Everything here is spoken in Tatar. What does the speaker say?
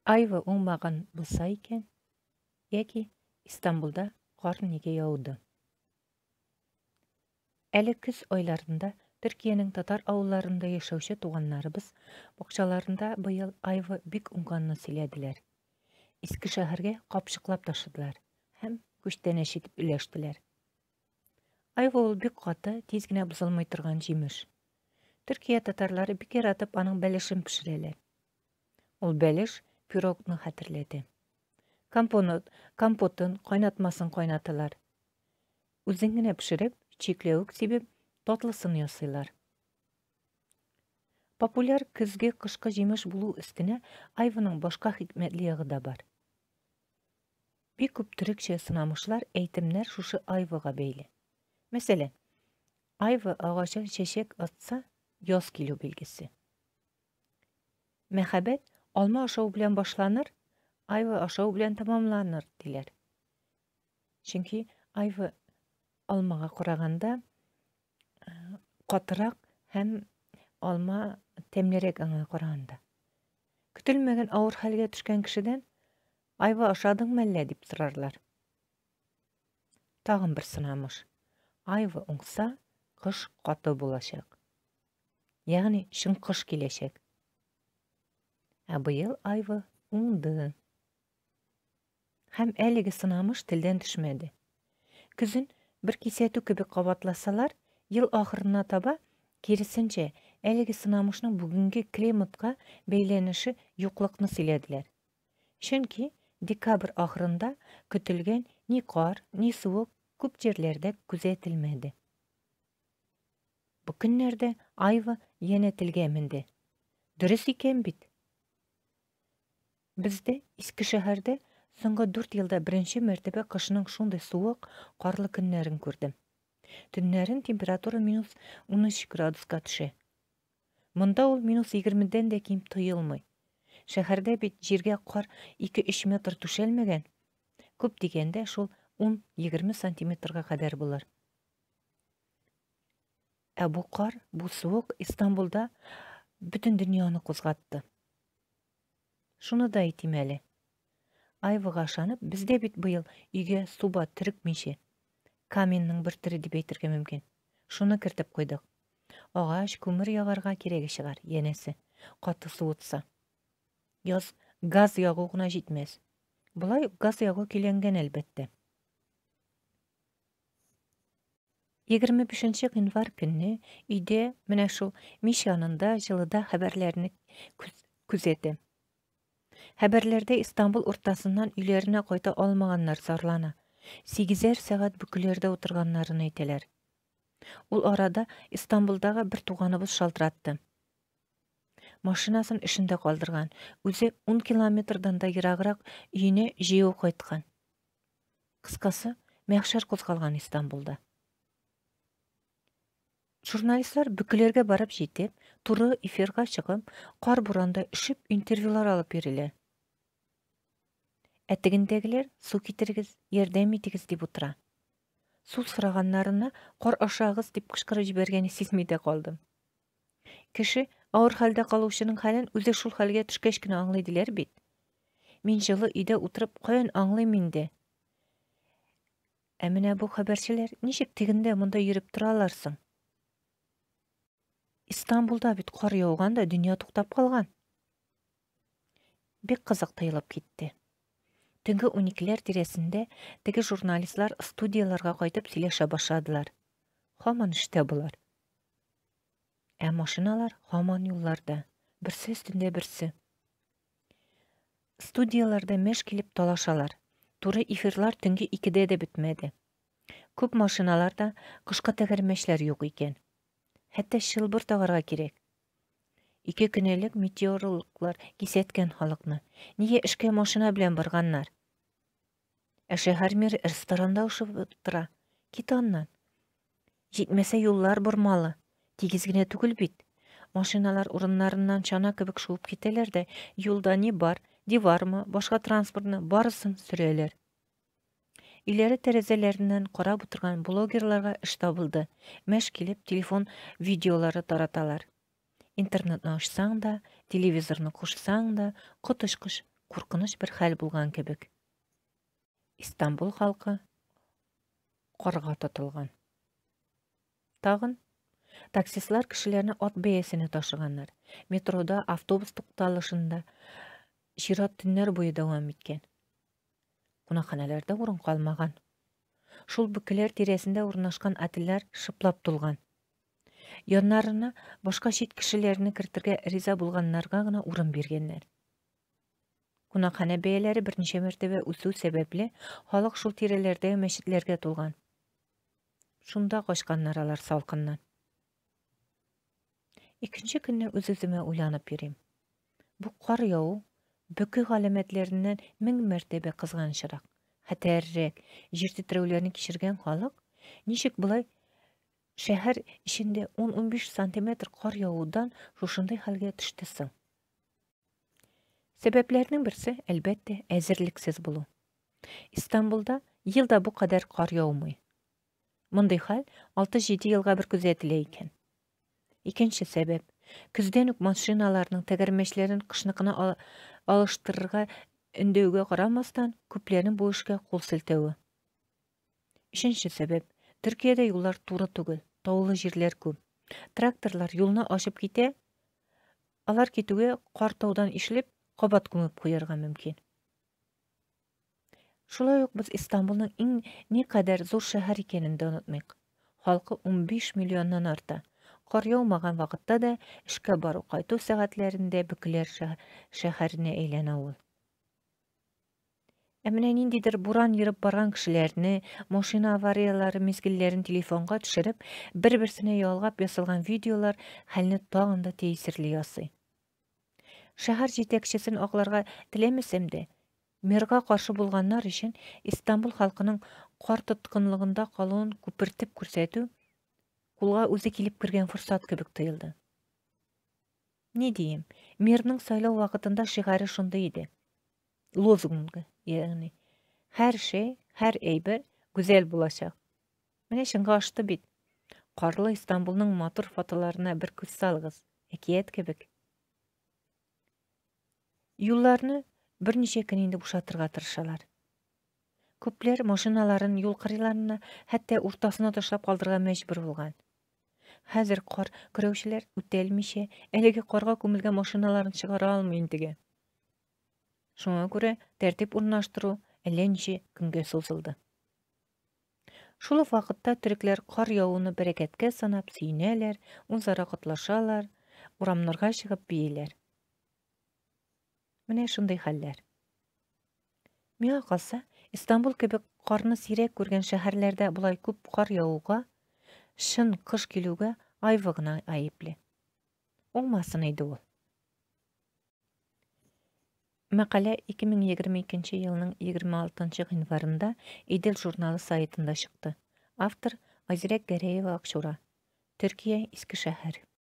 Айва уңмаган булса икән, яки Истанбулда кар нигә яуды? Әле көз айларында Төркиянең татар авылларында яшәүче туганнарыбыз бакчаларында быел айва бик уңганны сөйләделәр. Искешәһәргә капчыклап ташыдылар һәм күчтәнәч итеп өләштеләр. Айва ул бик каты, тиз генә бозылмый торган җимеш. Төркия татарлары бик яратып аның бәлешен пешерәләр. Ул бәлеш пирогны хәтерләтә. Компонот, компотын, кайнатмасын кайнаталар. Үзен генә пешереп, чикләвек сибеп, татлысын ясыйлар. Популяр көзге кышкы җимеш булу өстенә айваның башка хикмәтле ягы да бар. Бик күп төрекчә сынамышлар, әйтемнәр шушы айвага бәйле. Мәсәлән, айва агачы чәчәк атса, яз килү билгесе. Мәхәббәт алма ашау белән башланыр, айва ашау белән тәмамланыр, диләр. Чөнки айва алмага караганда э, катырак һәм алма тәмлерәк аңа караганда. Көтелмәгән авыр хәлгә төшкән кешедән айва ашадыңмы әллә дип сорарлар. Тагын бер сынамыш. Айва уңса, кыш каты булачак. Ягъни чын кыш киләчәк. Ә быел айва уңды. Һәм әлеге сынамыш телдән төшмәде. Көзен бер кисәтү кебек кабатласалар, ел ахырына таба, киресенчә, әлеге сынамышның бүгенге климатка бәйләнеше юклыкны сөйләделәр. Чөнки декабрь ахырында көтелгән ни кар, ни суык күп җирләрдә күзәтелмәде. Бу көннәрдә Айва янә телгә менде. Дөрес икән бит. Бездә, Искешәһәрдә, соңгы дүрт елда беренче мәртәбә кышның шундый суык, карлы көннәрен күрдем. Төннәрен температура минус 13 градуска төшә. Монда ул минус 20-дән дә ким тоелмый. Шәһәрдә бит җиргә кар 2-3 метр түшәлмәгән. Күп дигәндә шул 10-20 сантиметрга кадәр булыр. Ә бу кар, бу суык Истанбулда бөтен дөньяны кузгатты. Шуны да әйтим әле. Айвага ышанып, бездә бит быел өйгә суба төрек миче, каменның бер төре дип әйтергә мөмкин. Шуны кертеп куйдык. Агач, күмер ягарга кирәге чыгар, янәсе, каты суытса. Яз газ ягу гына җитмәс. Болай газ ягу көйләнгән, әлбәттә. 25 гыйнвар көнне өйдә менә шул мич янында җылыда хәбәрләрне күзәтәм. Хәбәрләрдә Истанбул уртасыннан өйләренә кайта алмаганнар зарлана. Сигезәр сәгать бөкеләрдә утырганнарын әйтәләр. Ул арада Истанбулдагы бер туганыбыз шалтыратты. Машинасын эшендә калдырган, үзе 10 километрдан да ераграк өенә җәяү кайткан. Кыскасы, мәхшәр кузгалган Истанбулда. Журналистлар бөкеләргә барып җитеп, туры эфирга чыгып, кар буранда өшеп интервьюлар алып йөриләр. Ә тегендәгеләр су китерегез, ярдәм итегез дип утыра. Су сораганнарына кар ашагыз дип кычкырып җибәргәне сизми дә калдым. Кеше авыр хәлдә калучының хәлен үзе шул хәлгә төшкәч кенә аңлый диләр бит. Мин җылы өйдә утырып каян аңлыйм инде? Ә менә бу хәбәрчеләр ничек тегендә монда йөреп торалар соң? Истанбулда бит кар яуган да дөнья туктап калган. Бик кызык тоелып китте. Төнге уникеләр тирәсендә теге журналистлар студияләргә кайтып сөйләшә башладылар. Һаман эштә болар. Ә машиналар һаман юлларда, берсе өстендә берсе. Студияләрдә мәш килеп талашалар. Туры эфирлар төнге икедә дә бетмәде. Күп машиналарда кышкы тәгәрмәчләр юк икән. Хәтта чылбыр тагарга кирәк. Ике көн элек метеорологлар кисәткән халыкны. Нигә эшкә машина белән барганнар? Ә шәһәр мэры ресторанда ошып утыра. Кит аннан. Җитмәсә юллар бормалы. Тигез генә түгел бит. Машиналар урыннарыннан чана кебек шуып китәләр дә, юлда ни бар, дивармы, башка транспортны, барысын сөрәләр. Өйләре тәрәзәләреннән карап утырган блогерларга эш табылды. Мәш килеп телефон видеолары тараталар. Интернетны ачсаң да, телевизорны кушсаң да, коточкыч Куркыныч бер хәл булган кебек. Истанбул халкы карга тотылган. Тагын таксистлар кешеләрне ат бәясенә ташыганнар. Метрода, автобус тукталышында чират төннәр буе дәвам иткән. Кунакханәләрдә урын калмаган. Шул бөкеләр тирәсендә урнашкан отельләр шыплап тулган. Яннарына башка чит кешеләрне кертергә риза булганнарга гына урын биргәннәр. Кунакханә бәяләре берничә мәртәбә үсү сәбәпле, халык шул тирәләрдәге мәчетләргә тулган. Шунда качканнар алар салкыннан. Икенче көнне үз-үземә уйланып йөрим. Бу кар яву бөке галәмәтләреннән мең мәртәбә кызганычрак, хәтәррәк, җир тетрәүләрне кичергән халык ничек болай шәһәр эчендә 10-15 сантиметр кар явудан шушындый хәлгә төште соң? Сәбәпләрнең берсе, әлбәттә, әзерлексез булу. Истанбулда ел да бу кадәр кар яумый. Мондый хәл 6-7 елга бер күзәтелә икән. Икенче сәбәп, көздән үк машиналарның тәгәрмәчләрен кышныкына алыштырырга өндәүгә карамастан, күпләрнең бу эшкә кул селтәве. Өченче сәбәп, Төркиядә юллар туры түгел, таулы җирләр күп. Тракторлар юлны ачып китә, алар китүгә кар таудан ишелеп, кабат күмеп куярга мөмкин. Шулай ук без Истанбулның иң никадәр зур шәһәр икәнен дә онытмыйк. Халкы 15 миллионнан арта. Кар яумаган вакытта да эшкә бару-кайту сәгатьләрендә бөкеләр шәһәренә әйләнә ул. Ә менә ниндидер буран ерып барган кешеләрне, машина аварияләре мизгелләрен телефонга төшереп, бер-берсенә ялгап ясалган видеолар хәлне тагын да тәэсирле ясый. Шәһәр җитәкчесен акларга теләмәсәм дә, мэрга каршы булганнар өчен Истанбул халкының кар тоткынлыгында калуын күпертеп күрсәтү кулга үзе килеп кергән форсат кебек тоелды. Ни дием, мэрның сайлау вакытында шигаре шундый иде. Лозунгы, ягъни һәр шәй, һәр әйбер гүзәл булачак. Менә чынга ашты бит. Карлы Истанбулның матур фотоларына бер күз салыгыз, әкият кебек. Юлларны берничә көн инде бушатырга тырышалар. Күпләр машиналарын юл кырыйларына, хәтта уртасына ташлап калдырырга мәҗбүр булган. Хәзер кар көрәүчеләр үтәлмичә, әлеге карга күмелгән машиналарын чыгара алмый интегә. Шуңа күрә тәртип урнаштыру әллә ничә көнгә сузылды. Шул ук вакытта төрекләр кар явуны бәрәкәткә санап сөенәләр, үзара котлашалар, урамнарга чыгып бииләр. Менә шундый хәлләр. Миңа калса, Истанбул кебек карны сирәк күргән шәһәрләрдә болай күп кар явуга, чын кыш килүгә Айва гына гаепле. Уңмасын иде ул. Мәкалә 2022 елның 26 гыйнварында Идел журналы сайтында чыкты. Автор Айзирәк Гәрәева Акчура. Төркия, Искешәһәр.